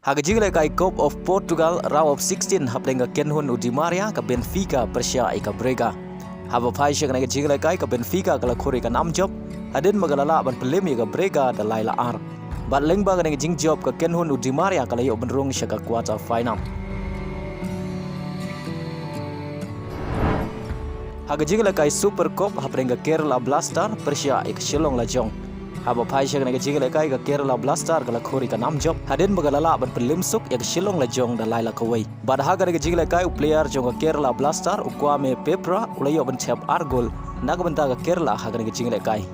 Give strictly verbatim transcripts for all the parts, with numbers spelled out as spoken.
Ha ka jinglehkai Cup of Portugal Round of sixteen hapdeng ka kynhun u Di Maria, ka Benfica pyrshah ïa ka Braga. Haba phai sha kane ka jinglehkai, ka Benfica ka la khur ïa ka nam jop hadien ba ka la lah ban pynlem ïa ka Braga da lai la ar. Bad lyngba kane ka jingjop, ka kynhun u Di Maria ka la ïoh ban rung sha ka quarter final. Ha ka jinglehkai Super Cup hapdeng ka Kerala Blaster pyrshah ïa ka Shillong Lajong. Haba phai sha kane ka jinglehkai, ka Kerala Blaster ka la khur ïa ka nam jop hadien ba ka la lah ban pynlem suk ïa ka Shillong Lajong da lai la kawei. Bad ha kane ka jinglehkai, u player jong ka Kerala Blaster, u Kwame Pephra, u la ïoh ban thep ar gol na ka bynta ka Kerala ha kane ka jinglehkai.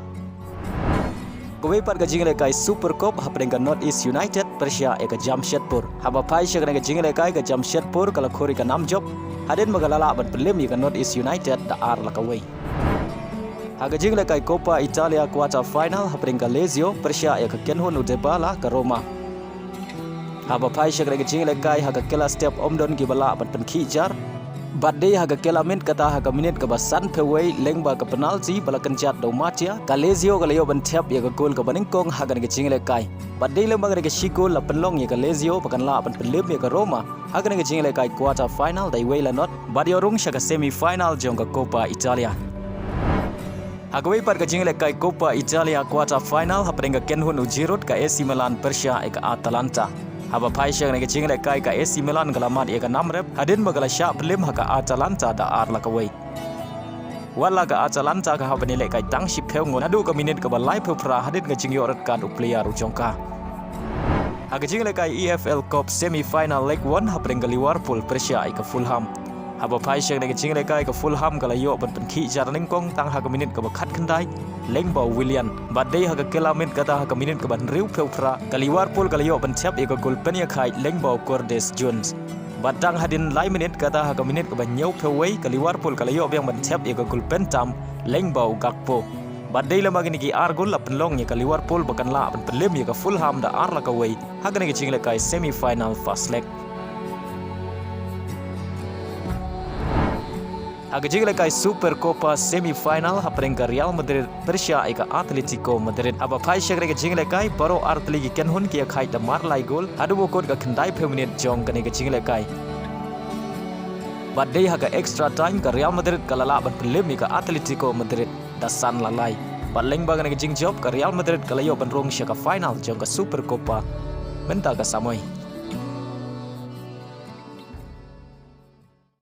Kawei pat ka jinglehkai Super Cup hapdeng ka North East United pyrshah ïa ka Jamshedpur. Haba phai sha kane ka jinglehkai, ka Jamshedpur ka la khur ïa ka nam jop hadien ba ka la lah ban pynlem ïa ka North East United da ar la kawei. Ha ka jinglehkai Coppa Italia quarter final hapdeng ka Lazio pyrshah ïa ka kynhun u Dybala, ka Roma. Haba phai sha kane ka jinglehkai, ha ka kylla step ym don kiba lah ban pynkhih jar. Bad dei ha ka kylla minit, kata ha ka minit kaba sanphew wei, lyngba ka penalty ba la kynjat da u Mattia, ka Lazio ka la ïoh ban thep ïa ka gol kaba nyngkong ha kane ka jinglehkai. Bad dei lyngba kane ka shi gol la pynlong ïa ka Lazio ba kan lah ban pynlem ïa ka Roma ha kane ka jinglehkai quarter final da iwei la not, bad ïoh rung sha ka semi final jong ka Coppa Italia. Ha kawei pat ka jinglehkai Coppa Italia quarter final hapdeng ka kynhun u Giroud, ka A C Milan pyrshah ïa ka Atalanta. Haba phai sha kane ka jinglehkai, ka A C Milan ka la mad ïa ka nam rep hadien ba ka la shah pynlem ha ka Atalanta da ar la kawei. Wat la ka Atalanta ka hap ban ïalehkai tang shiphew ngut naduh ka minit kaba laiphew phra hadien ka jingïoh red card u player u jong ka. Ha ka jinglehkai E F L Cup semi final leg one hapdeng ka Liverpool pyrshah ïa ka Fulham. Haba phai sha kane ka jinglehkai, ka Fulham ka la ïoh ban pynkhih jar nyngkong tang ha ka minit kaba khatkhyndai lyngba u Willian. Bad dei ha ka kylla minit, kata ha ka minit kaba hynriewphew phra, ka Liverpool ka la ïoh ban thep ïa ka gol pynïakhaid lyngba u Curtis Jones. Bad tang hadien lai minit, kata ha ka minit kaba hynñiewphew wei, ka Liverpool ka la ïoh biang ban thep ïa ka gol pyntam lyngba u Gakpo. Bad dei lyngba kine ki ar gol la pynlong ïa ka Liverpool ba kan lah ban pynlem ïa ka Fulham da ar la kawei ha kane ka jinglehkai semi final first leg. Ha ka jinglehkai Super Copa semi final hapdeng ka Real Madrid pyrshah ïa ka Atletico Madrid. Haba phai sha kane ka jinglehkai, baroh artylli ki kynhun ki ïakhaid da mar lai gol haduh ba kut ka khyndaiphew minit jong kane ka jinglehkai. Bad dei ha ka extra time, ka Real Madrid ka la lah ban pynlem ïa ka Atletico Madrid da san la lai. Bad lyngba kane ka jingjop, ka Real Madrid ka la ïoh ban rung sha ka final jong ka Super Copa mynta ka samoi.